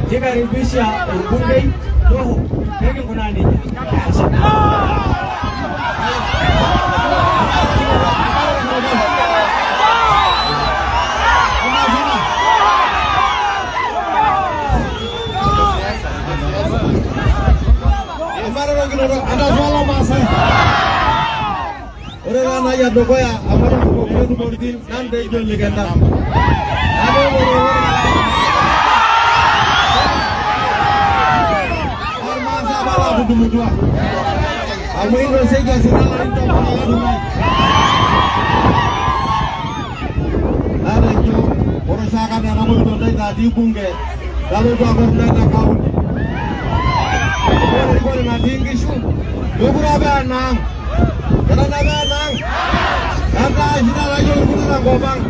Kikaribisha orbungei Joho pekinkunaa nejia. Ashe. Ore taa nai edukuya amu etupukoki tumoritin nanu tejo likenda. Ormaasai apa laatudumutua. Amu inosieki osina larin 10 olatunai. Natejo ore oshiake anaa enabokito ntae atii bunge nalotu akor ntae te county. Ore erikore natii nkishu mekure apa aa enaang. Eton apa aa enaang. Etaa oshi taata yiok irkulie tenkop ang.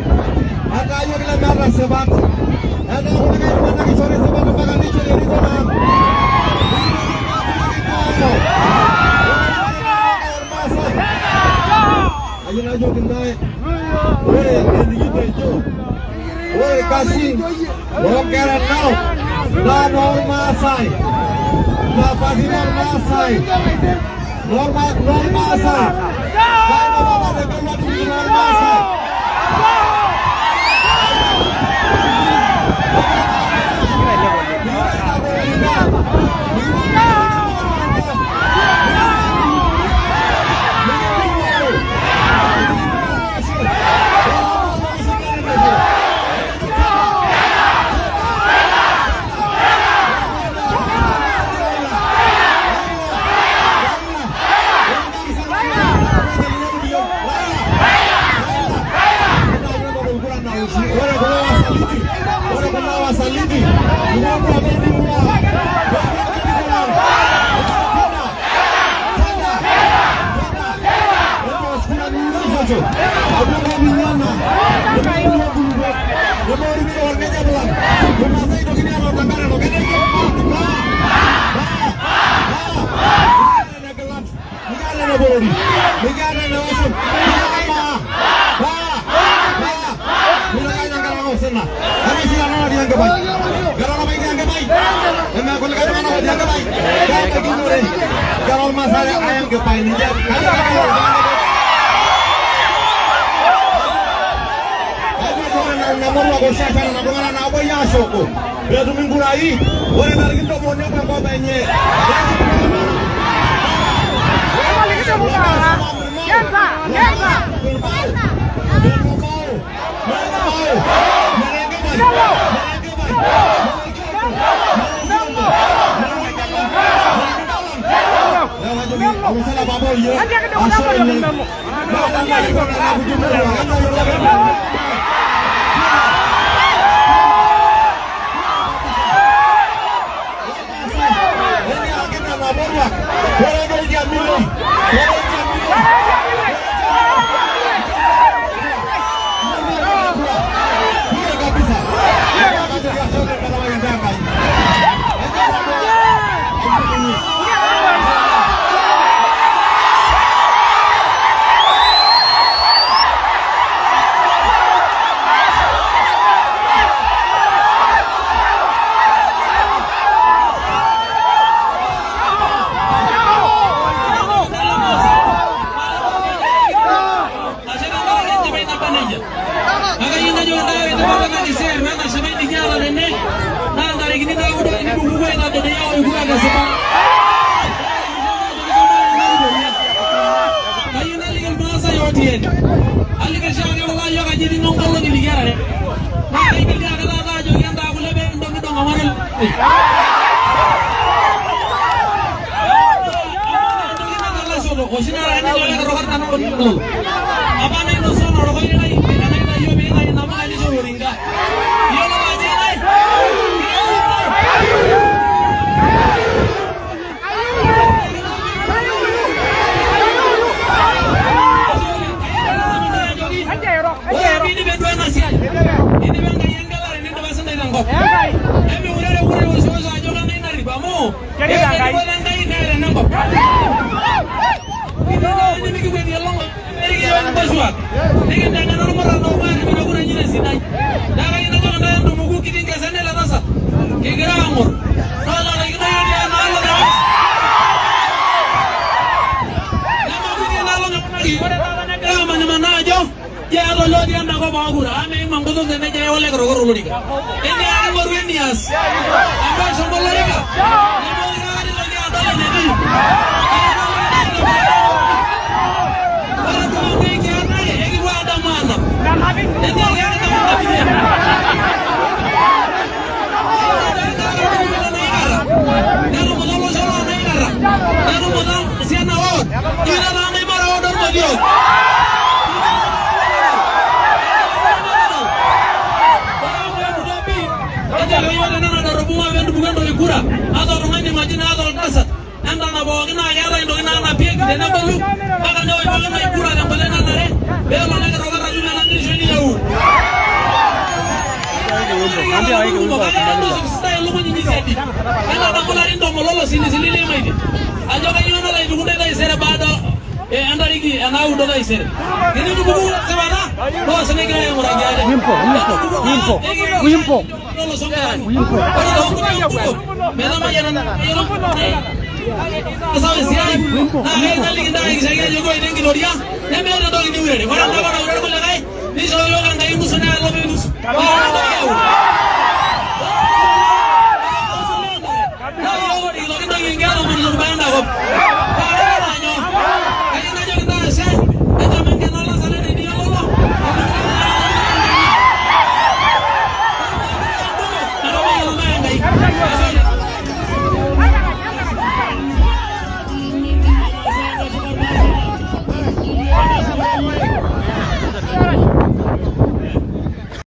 Etaa yiok lemeeta sipat. Etaa kulikae tung'anak ishori sipat mpaka nishori erikore ang. Ayieu najoki ntae ore enikitejo ore irkasin loonkera Narok naa noormaasai nafasini ormaasai noormaasai naa ina apa nategelua nikiji noormaasai. Ore kulo wasaliti Petumi nkurai ore ntarikini 13 enkop enye. Eata olotii enda kop ookura, amaa eimu enkutuk tenejo ewa olekirokor olorika. Eniaki ing'oru enias. Amu eshomo olorika, nemeokure aikata itoki adol enetii. Ore duo amu ekiataki, ekipuo adamu anap. Eniaki ekidamu nkabiria. Netumuta olosho loo Naikara, netumuta Siana ward, ina taa Naimara ward Ormodiok. Kura ata oltung'ani majina ata oltasat entana pookin naa keetae intokitin naanapieki tenegolu mpaka newosh pookin ng'ae kura tenkoitoi nanare peelo olekirokor atum ena mirishoi niyieu. Entadamu ilarin tomon lolosilisili liimaitie ajo kainyoo nalo aituku ntae taisere baada entariki enaudo taisere. Tenitupuku esipata naa osina egira aing'uraki ate. Wimbo, wimbo, wimbo. Ore toonkulie kumok metamayiana sawa esiai naa kaitaliki ntae akikishaki ajo kiwaita enkitoria nemeeta entoki niurere. Ore entoki naure irkulikae.